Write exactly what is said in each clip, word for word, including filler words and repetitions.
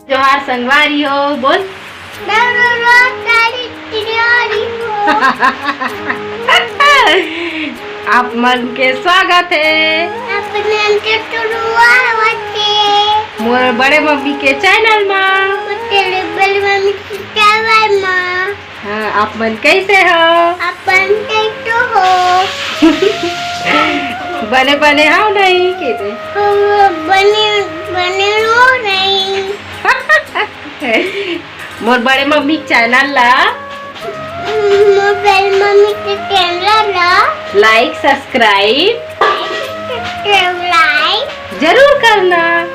जोहार संगवारी हो, बोल। आप मन के स्वागत हे। आप मन के शुरुआत हे। मोर बड़े मम्मी के चैनल मा। मोर बड़े मम्मी के चैनल मा। हाँ, आप मन कैसे हो? आप मन कैसे हो? बने बने हो नहीं के दे? हो, बने, बने हो नहीं। मोर बड़े मम्मी के चैनल ला। मोर बड़े मम्मी के चैनल ला। लाइक, सब्सक्राइब। सब्सक्राइब। जरूर करना।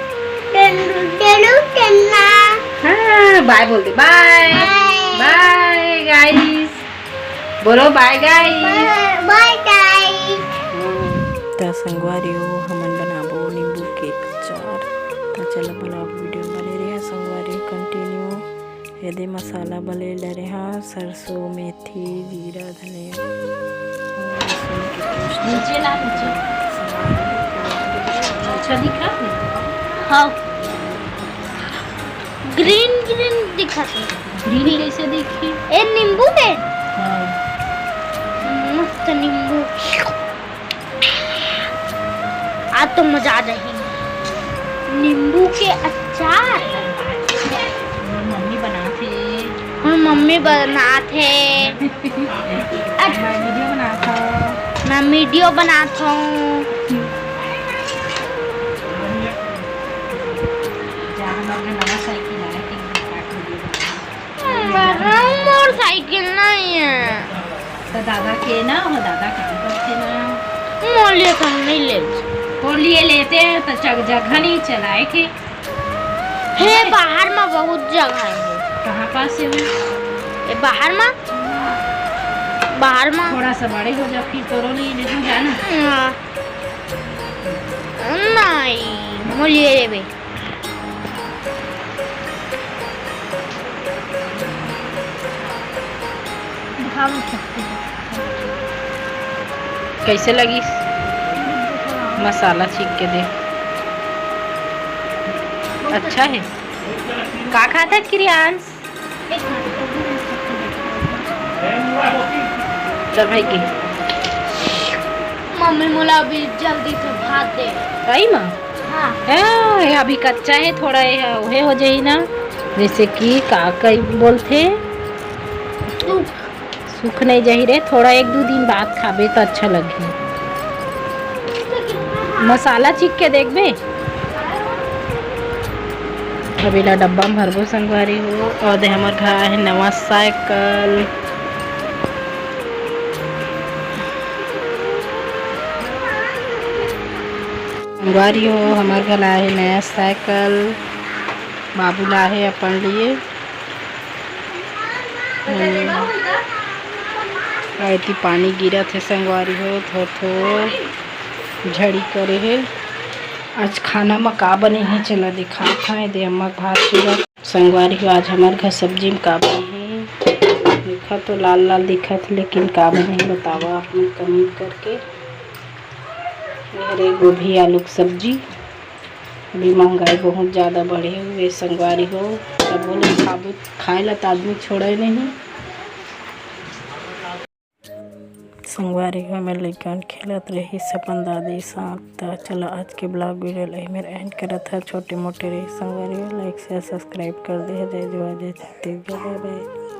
जरूर, जरूर करना। हाँ, बाय बोल दे, बाय। बाय। बाय, गाइस। बोलो, बाय, गाइस। बाय, बाय, गाइस। त संगवारी हो, हमन बनाबो नींबू के अचार। त चलो, बनाबो, वीडियो बने रहे संगवारी, कंटिन्यू। एदे मसाला बले डरे हा, सरसों, मेथी, जीरा, धनिया, लहसुन के paste। नीचे ला, नीचे। अच्छा दिखा? हाँ। ग्रीन ग्रीन दिखत हे। ग्रीन कैसे दिखी? ए, नींबू के? हाँ। मस्त नींबू। आज तो मजा आ जाही। नींबू के अचार। मम्मी बनाथे। हाँ, मम्मी बनाथे। मैं वीडियो बनाथव। मैं वीडियो बनाथव। जा, हमर घर नवा साइकिल आए, एक दिन काट वीडियो बनाए। मोर साइकिल नहीं है। तो दादा के ना, वो दादा काम करते ना। मोर लिए तो हम नहीं ले। वो लिए लेते हैं तो जग-, जगह नहीं चलाए के। हे, बाहर में बहुत जगह है। कहाँ पास है वो? ए, बाहर में। बाहर में। थोड़ा सा बड़े हो जा, फिर तोरो लिए ले तू जाना। हाँ। नहीं, मोर लिए लेबे। कैसे लगिस? मसाला छींक के दे। अच्छा है। का खात है क्रियांश? चल भाई की। मम्मी मोला अभी जल्दी से भात दे। सही माँ? हाँ। हाँ, ये अभी कच्चा है, थोड़ा ये उहे हो जाई ना, जैसे कि का कई बोलथे, सूख। सूख नहीं जाही रे, थोड़ा एक दू दिन बाद खाबे तो अच्छा लगही। मसाला छींक के देखबे। अब एला डब्बा में भरबो संगवारी हो। और दे हमर घर आहे नवा साइकिल। संगवारी हो, हमर घर आहे नया साइकिल, बाबू ला आहे अपन लिए। हम्म। अउ एती पानी गिरत हे संगवारी हो, थोर थोर झड़ी करे हे। आज खाना म का बने हे, चला दिखात हँव। एदे अम्मा के भात चुरा। संगवारी हो, आज हमर घर सब्जी म का बने हे, देखा तो लाल लाल दिखत हे, लेकिन का बने हे बतावा आप मन comment करके। ये हरे गोभी आलू के सब्जी। अभी महंगाई बहुत ज्यादा बढ़े हुए संगवारी हो, तबो ले खाबो, खाए ला त आदमी छोड़े नहीं। संगवारी हो, हमर लइकन खेलत रहिस अपन दादी साथ। त चला आज के vlog video ल एही मेर end करत हन। छोटे मोटे रहिस संगवारी हो, like share subscribe कर दे। जय जोहार, जय छत्तीसगढ़, bye bye।